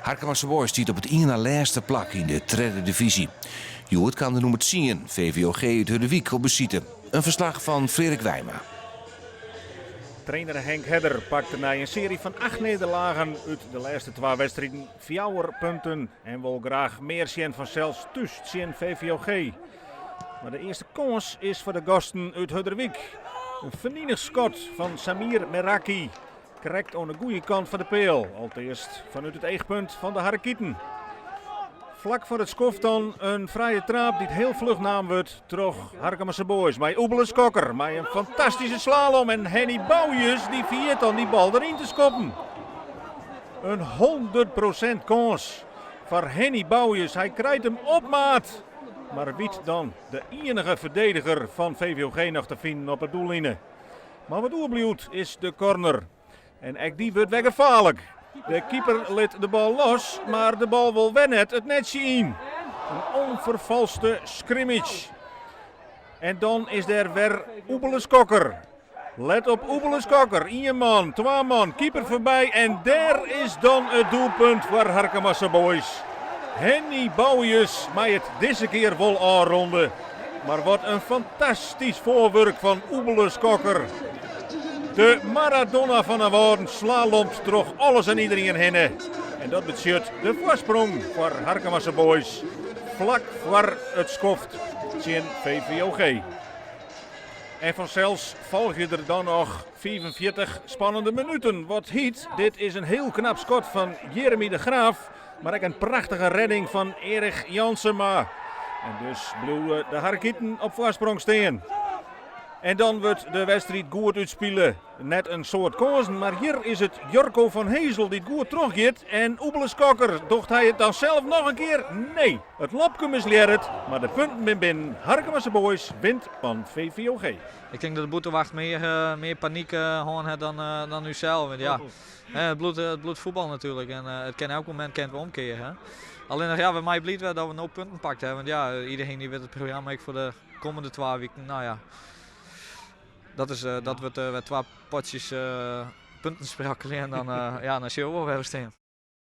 Harkemase Boys stiet op it ien nei lêste plak yn de tredde divyzje. Hjoed kaam de nûmer tsien, VVOG út Hurderwyk, op besite. In ferslach fan Freark Wijma. Trainer Henk Herder pakte nei in searje fan acht nederlagen út de lêste twa wedstriden fjouwer punten en wol graach mear sjen fansels thús tsjin VVOG. Mar de earste kâns is foar de gasten út Hurderwyk. In feninich skot fan Samir Meraki. Krekt oan de goede kant fan de peal, alteast fanút it eachpunt fan de Harrekiten. Flak foar it skoft dan in frije traap dy't hiel fluch naam wurdt troch Harkemase Boys mei Oebele Skokker mei in fantastyske slalom en Henny Bouius dy ferjit dan dy bal deryn te skoppen. In 100% kâns foar Henny Bouius, hy krijt him op maat. Mar wit dan de iennige ferdediger fan VVOG noch te finen op de doelline. Mar wat oerbliuwt is de corner. En ek dy wurdt wer gefaarlik. De keeper lit de bal los, mar de bal wol wer net it netsje yn. In ûnferfalste scrimmage. En dan is der wer Oebele Skokker. Let op Oebele Skokker. Ien man, twa man, keeper foarby. En dêr is dan it doelpunt foar Harkemase Boys. Henny Bouius mei it dizze kear wol ôfrûne. Mar wat in fantastysk foarwurk fan Oebele Skokker. De Maradona fan de Wâlden slalomt troch alles en iderien hinne. En dat betsjut de foarsprong foar Harkemase Boys. Flak foar it skoft tsjin VVOG. En fansels folgje der dan noch 45 spannende minuten. Wat hyt, dit is in hiel knap skot fan Jeremy de Graaf. Mar ek in prachtige redding fan Erich Jansema. En dus bliuwe de Harkiten op foarsprong stean. En dan wurdt de wedstriid goed útspile. Net in soad kânsen, mar hjir is it Jurko van Hezel dy't goed trochgiet. En Oebele Skokker, docht hy it dan sels noch in kear? Nee, it lobke mislearret, mar de punten binne binnen. Harkemase Boys wint fan VVOG. Ik tink dat de bûtenwacht mear panyk hân hat dan ús sels. Want ja, it bliuwt fuotbal natuerlik en it kin elk momint kin it wer omkeare. Allinnich ja, we meie bliid wêze dat we no punten pakt hawwe. Want ja, iderien dy wit it programma ek foar de kommende twa wiken. No ja, dat wurdt wer twa potsjes punten sprokkelje en dan, ja, dan sjogge we wol wêr't we stean.